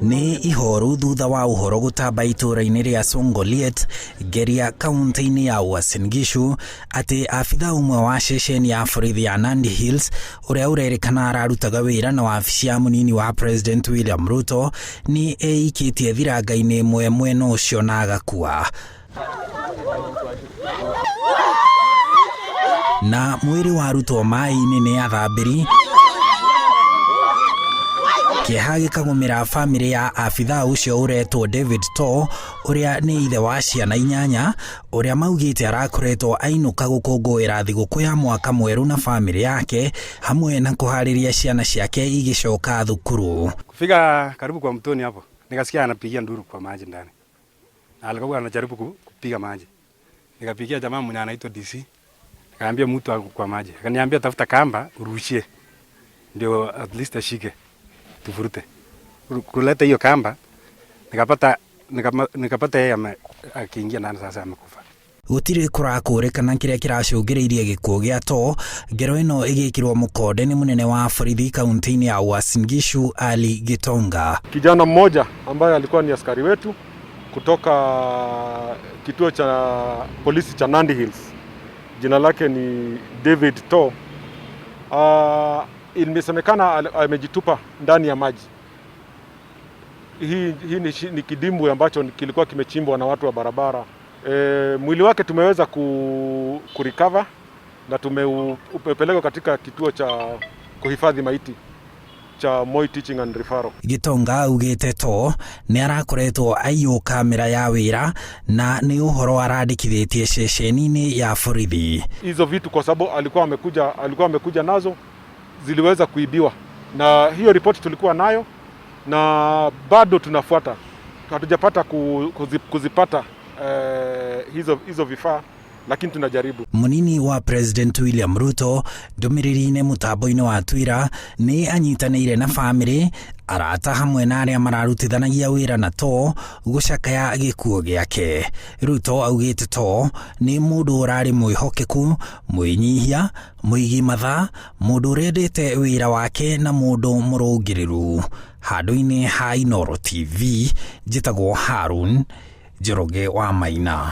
Nĩ ihoru thutha wa ũhoro gũtamba itũũra-inĩ rĩa Songoliet, Ngeria, kaunti-inĩ ya Uasin Gishu atĩ abitha ũmwe wa ceceni ya borithi ya Nandi Hills ũrĩa ũrerĩkana ararutaga wĩra na wabici ya mũnini wa President William Ruto nĩ eikĩtie thiranga-inĩ ĩmwe mwena ũcio na agakua. Na mwĩrĩ warutwo maĩ-inĩ nĩ athambĩri. Kĩeha gĩkagũmĩra bamĩrĩ ya abithaa ũcio ũretwo David Too ũrĩa nĩ ithe wa ciana inyanya ũrĩa maugĩte arakoretwo ainũka gũkũngũĩra thigũkũ ya mwaka mwerũ na bamĩrĩ yake hamwe na kũharĩria ciana ciake igĩcoka thukuru. Kufika karibu kwa mtoni hapo nikasikia anapigia nduru kwa maji ndani na alikuwa anajaribu kupiga maji. Nikapigia jamaa mwenye anaitwa DC, nikaambia mtu ako kwa maji, akaniambia tafuta kamba urushie ndio at least ashike tuvurute. Kuleta hiyo kamba nikapata yeye akiingia ndani sasa amekufa. Gũtirĩ kũrakũrĩkana kĩrĩa kĩracũngĩrĩirie gĩkuũ gĩa Too, ngero ĩno ĩgĩkĩrwo mũkonde nĩ mũnene wa borithi kaunti-inĩ ya Uasin Gishu Ali Gitonga. Kijana mmoja ambaye alikuwa ni askari wetu kutoka kituo cha polisi cha Nandi Hills, jina lake ni David Too. Imesemekana amejitupa ndani ya maji. Hii ni kidimbwi ambacho kilikuwa kimechimbwa na watu wa barabara. Mwili wake tumeweza kurecover na tumeupeleka katika kituo cha kuhifadhi maiti cha Moi Teaching and Referral. Gitonga augĩte Too nĩ arakoretwo aiywo kamera ya wĩra na nĩ ũhoro arandĩkithĩtie ceceni-inĩ ya borithi. Hizo vitu kwa sababu alikuwa amekuja nazo ziliweza kuibiwa, na hiyo ripoti tulikuwa nayo na bado tunafuata, hatujapata kuzipata hizo vifaa, lakini tunajaribu. Munini wa President William Ruto ndũmĩrĩri-inĩ mũtambo-inĩ wa Twitter nĩ anyitanĩire na bamĩrĩ, arata hamwe na arĩa mararutithanagia wĩra na Too gũcakaya gĩkuũ gĩake. Ruto augĩte Too nĩ mũndũ ũrarĩ mwĩhokeku, mwĩnyihia, mũigi mathaa, mũndũ ũrendete wĩra wake na mũndũ mũrũngĩrĩru. Handũ-inĩ ha Inooro TV, njĩtagwo Harun Njoroge wa Maina.